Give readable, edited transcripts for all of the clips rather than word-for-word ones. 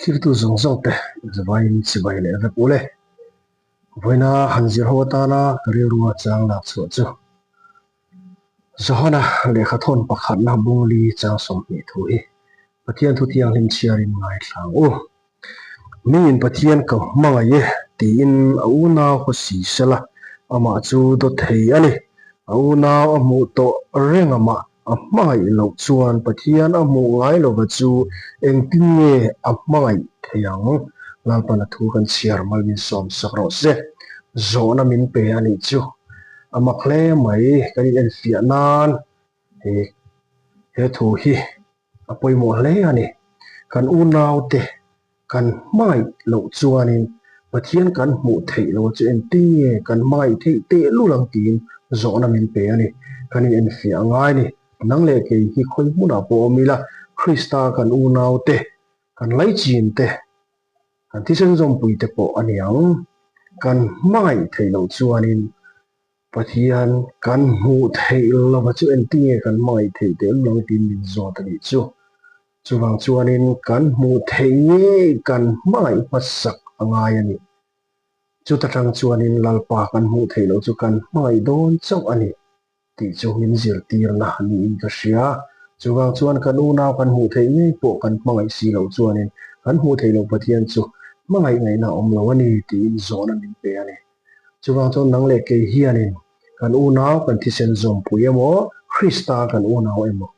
Thirtu zawng zawng te zavaiin chibai leh vek ule. Vawiina han zir ho atana ka rilrua chang lak chhuah chu Johana lehkha thawn pakhatna bungli chang 20 thu hi Pathian thu thianghlim chhiarin ngaithla ang u. Miin Pathian ka hmangaih e tiin a unau khaw si sela, amah chu dawt thei a ni. A unau a hmuh tawh reng amah a hmangaih loh chuan Pathian a hmuh ngai lova chu engtin nge a hmangaih thei ang? Lalpan a thu kan chhiar mal min sawm sak rawh se. Zawhna min pe a nih chu a mak hle mai kan inenfiah nan he he thu hi a pawimawh hle a ni. Kan unaute kan hmangaih loh chuanin Pathian kan hmuh theih lo chu engtin nge kan hmangaih theih tehlul ang tiin zawhna min pe a ni. Kan inenfiah a ngai a ni. Nang leh kei hi khawi hmunah pawh awm ila, Krista kan unaute, kan laichin te, kan thisen zawmpui te pawh a ni ang. Kan hmangaih theih loh chuanin Pathian kan hmuh theih lova chu engtin nge kan hmangaih theih tehlul ang tiin min zawt a nih chu. Chuvang chuanin kan hmuh theih ngei kan hmangaih hmasak a ngai a ni. Chuta tang chuanin Lalpa kan hmuh theih loh chu kan hmangaih dawn chauh a ni tih chu min zirtirna niin ka hria. Chuvang chuan kan unau kan hmuh theih ngei pawh kan hmangaih si loh chuanin kan hmuh theih loh Pathian chu hmangaih ngaihna a awm lo a ni tiin zawhna min pe a ni. Chuvang chuan nang leh kei hianin kan unau kan thisen zawmpui emaw, Krista kan unau emaw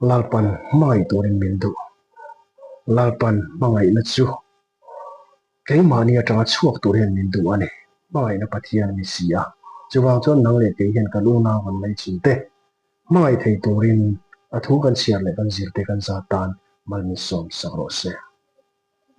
Lalpan hmangaih turin min duh. Lalpan hmangaihna chu keimahni atanga chhuak tur hian min duh a ni. Hmangaihna Pathian a ni si a. Chuvang chuan nang leh kei hian kan unau kan laichin te hmangaih thei turin a thu kan chhiar leh kan zir te kan zat tan mal min sawm sak rawh se.